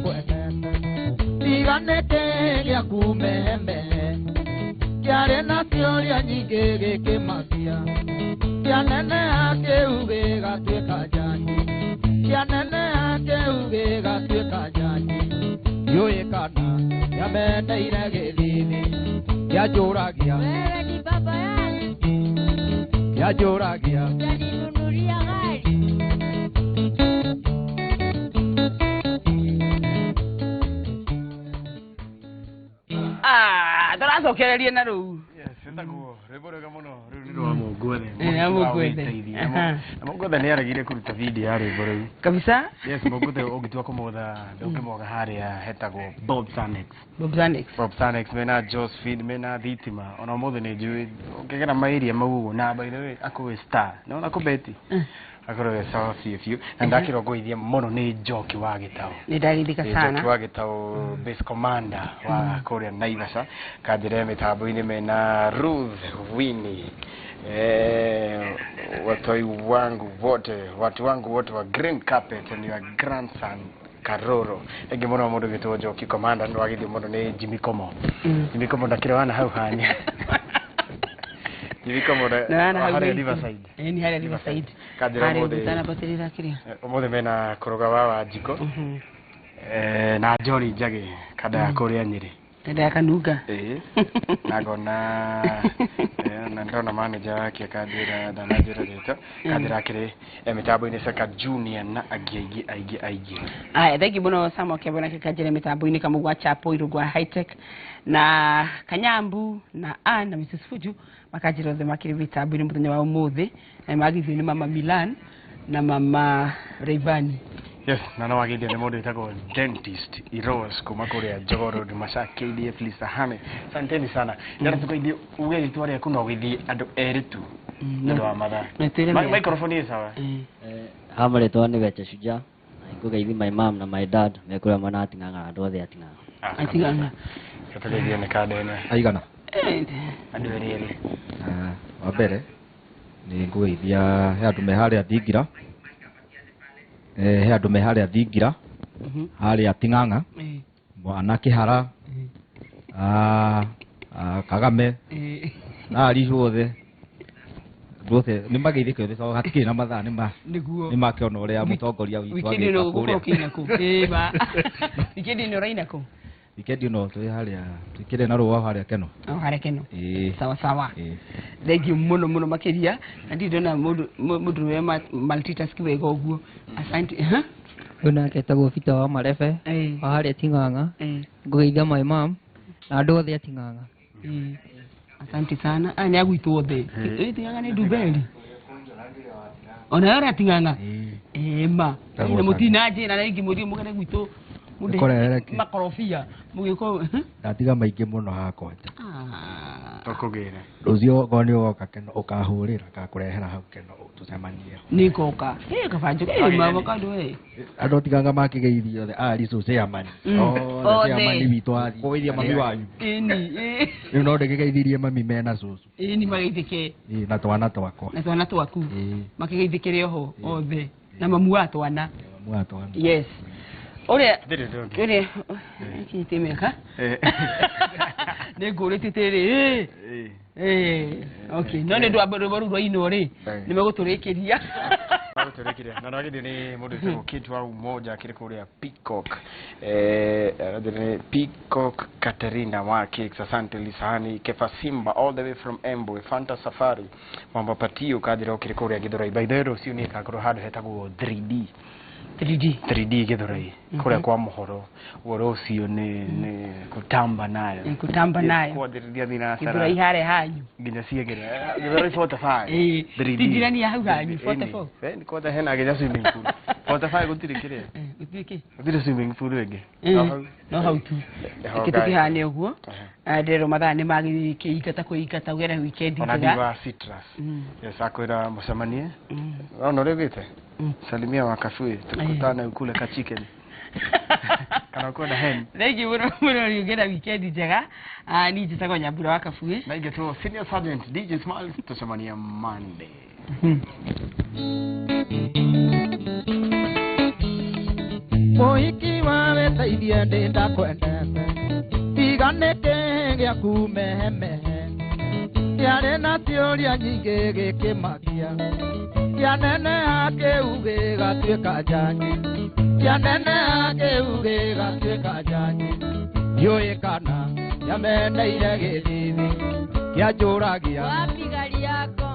Kwendete tiganĩte gĩaku meme kĩarĩ na ciũria nyingĩ gĩkĩmakia kĩaneneha kĩu gĩgatuĩka njanji kĩaneneha kĩu gĩgatuĩka njanji ndiũĩ kana kĩameneire gĩthithi kĩanjũragia. Wewe ni baba yangu, Kĩanjũragia. Utaninunulia gari. Ah, tũracokereria na rĩu. Yes, ĩtagwo rwĩmbo rwega mũno rĩu nĩ rwa Mũngwethe. Eh, ya Mũngwethe. Mũhiki wa wĩteithia. Na Mũngwethe nĩ aregire kũruta video ya rwĩmbo rũu. Kabisa. Yes, Mũngwethe ũngĩtua kũmwetha ndũngĩmwaga harĩa hetagwo Bob Sanex. Bob Sanex. Bob Sanex mena Josephine mena Thitima ona ũmũthĩ nĩ njũĩ ũngĩgera mairia mau ũguo na by the way akũĩ star nĩwona kũbeti akorwo e sawa biũ biũ na ndakĩrongoithia mũno nĩ Njoki wa Gĩtaũ. Nĩ ndagithika Njoki sana. wa Gĩtaũ, base commander wa kũrĩa Naivasha kanjĩra mĩtambo-inĩ mena Ruth Winnie, watoi wangu wote, watu wangu wote wa green carpet and your grandson Karoro ĩngĩ mũno mũndũ gĩtwo Njoki commander nĩ wagithio mũno nĩ Jimmy Komo. Jimmy Komo ndakĩrĩ wana hau hanya Jimmy Komo Na wana hau harĩa waitu. Riverside. Eh, ni harĩa Riverside. Kanjĩra Harĩa ũmũthĩ ũtanabatĩrĩra kĩrĩa. Ũmũthĩ mena kũrũga wa Wanjikũ na Jolly Njagĩ kanda ya kũrĩa Nyĩrĩ. Kanda ya Kanunga. Ĩĩ na ngona na ndona manager wake akanjĩra ndananjĩra rĩtwa kanjĩra akĩrĩ mĩtambo-inĩ Seka Junior na angĩ aingĩ aingĩ aingĩ. Aya, thank you mũno Samuel Kebona kanjĩra mĩtambo-inĩ kamũgwa gwa Chapo Irũngũ wa High-Tech na Kanyambu na Ann na Mrs Fuju makanjĩra othe makĩrĩ mĩtambo-inĩ mũthenya wa ũmũthĩ na magithio nĩ mama Milan na mama Rayvanny. Yes, na no wagithio nĩ mũndũ wĩtagwo Dentist Iros kuma kũrĩa Jogoo Road Macha KDF Lisa Hane. Asanteni sana ndara tukaithie uge rĩtwa rĩaku no ũgeithie andũ erĩ tu nĩ ũndũ wa mathaa. Na twĩre mĩaka. Microphone ĩ sawa. Ha marĩtwa nĩ Weche Shujaa na ngũgeithi my mom na my dad me kũrĩa mwena wa Ting'ang'a na andũ othe a Ting'ang'a. Ating'ang'a. Tũgeithie nĩ kanda ĩno. Aigana. Andũ erĩ erĩ. Wa mbere nĩ ngũgeithia he andũ me harĩa thingira, he andũ me harĩa thingira harĩa Ting'ang'a mwana Kĩhara, Kagame na Arihu othe andũ othe nĩ mageithĩke othe tondũ hatikĩrĩ na mathaa nĩ ma Nĩguo. Nĩ makĩona ũrĩa mũtongoria witũ Wikendi ĩno agĩka ũgũkorwo kũrĩa. ũkĩina kũ? Ĩĩ ma. Wikendi ĩno ũraina kũ? Wikendi ĩno twĩ harĩa twĩkĩre na rũa harĩa Keno. O harĩa Keno. Ĩĩ. Sawa sawa. Ĩĩ. Thank you mũno mũno makĩria na ndirĩ ndona mũndũ mũndũ ũrĩa multitask wega ũguo. Asante. Ha? Ũyũ nake etagwo Peter wa Marebe wa harĩa Ting'ang'a ngũgeithia my mom na andũ othe a Ting'ang'a. Asante sana. Ah, nĩ agwitwo othe. Ĩ Ting'ang'a nĩ Ndumberi. Ona we ũrĩa Ting'ang'a. Ĩ ma. Tagwo Na mũtina njĩra na ingĩ mũthiĩ mũgere gwitũ. Mũndĩhe Nĩkũrehere kĩ? makorobia mũgĩkorwo Ndatiga maingĩ mũno hakwa nja. Tũkũgĩra. Rũciũ okorwo nĩ ũgoka Keno ũkahũrĩra ngakũrehera hau Keno tũcemanie. Nĩ ngoka. Ĩ kabanjũ ĩ mama kandũ ĩ. Andũ tiganga makĩgeithio othe aricu chairman othe Othe. chairman witũ athiĩ kũgeithia mami wanyu. Ĩni ĩ. Rĩu no ndĩkĩgeithirie mami mena cũcũ. Ĩni mageithĩke. Ĩĩ, na twana twakwa. Na twana twaku. Ĩĩ. Makĩgeithĩkĩre oho othe na mamu wa twana. Mamu wa twana. Yes. Ũrĩa Ndirĩ ndũngĩ. ũrĩa kinyĩtie mĩaka nĩ ngũrĩte tĩrĩ ĩ okay no nĩ ũndũ wa rwĩmbo rũu rwainwo rĩ nĩ megũtũrĩkĩria. Magũtũrĩkĩria na nagithio nĩ mũndũ wĩtagwo Kate wa Umoja akĩrĩ kũrĩa Peacock, anagithio nĩ Peacock Katerina wa Cakes. Asante Lisani Kefa Simba all the way from Embu Fanta Safari Mwamba Patio kanjĩra ũkĩrĩ kũrĩa Gĩthũrai. By the way, rũciũ nĩ ĩgakorwo handũ hetagwo 3D. 3D. 3D Gĩthũrai kũrĩa kwa mũhoro ũguo rũciũ nĩ kũtamba nayo. Nĩ kũtamba nayo. Kwanjĩrĩria thinacara Gĩthũrai harĩa hanyu. Nginya ciegere Gĩthũrai 45. Ĩĩ, 3D. ti njirani ya hau hanyu, 44. Ĩni kwanja hena nginya swimming pool 45 gũtirĩ kĩrĩa. Gũtirĩ kĩ? Gũtirĩ swimming pool ĩngĩ. No hau. No hau tu. Nĩho Reke ngai. tũkĩhane ũguo. Ndĩrerwo mathaa nĩ magĩkĩingata kũingata ũgere weekend Ona njega. ndiwa citrus. Yes, akwĩra mũcemanie ona ũrĩa ugĩte salimia wakabui tukutane ukule ka chicken kana ũkwenda hen. Thank you mũno mũno rĩ ũgĩra weekend njega. Ah, niĩ njĩtagwo Nyambura wa Kabue. Na ingetwo Senior Sergeant DJ Smiles tũcemania Monday. Mũhiki wa wete Ndeithie ndĩ ndakwendete tiga nĩkĩ gĩaku mehemehe kĩarĩ na ciũria nyingĩ gĩkĩmakia kĩaneneha kĩu gĩgatuĩka njanji kĩaneneha kĩu gĩgatuĩka njanji ndiũĩ kana kĩameneire gĩthithi kĩanjũragia Wapi gari yako?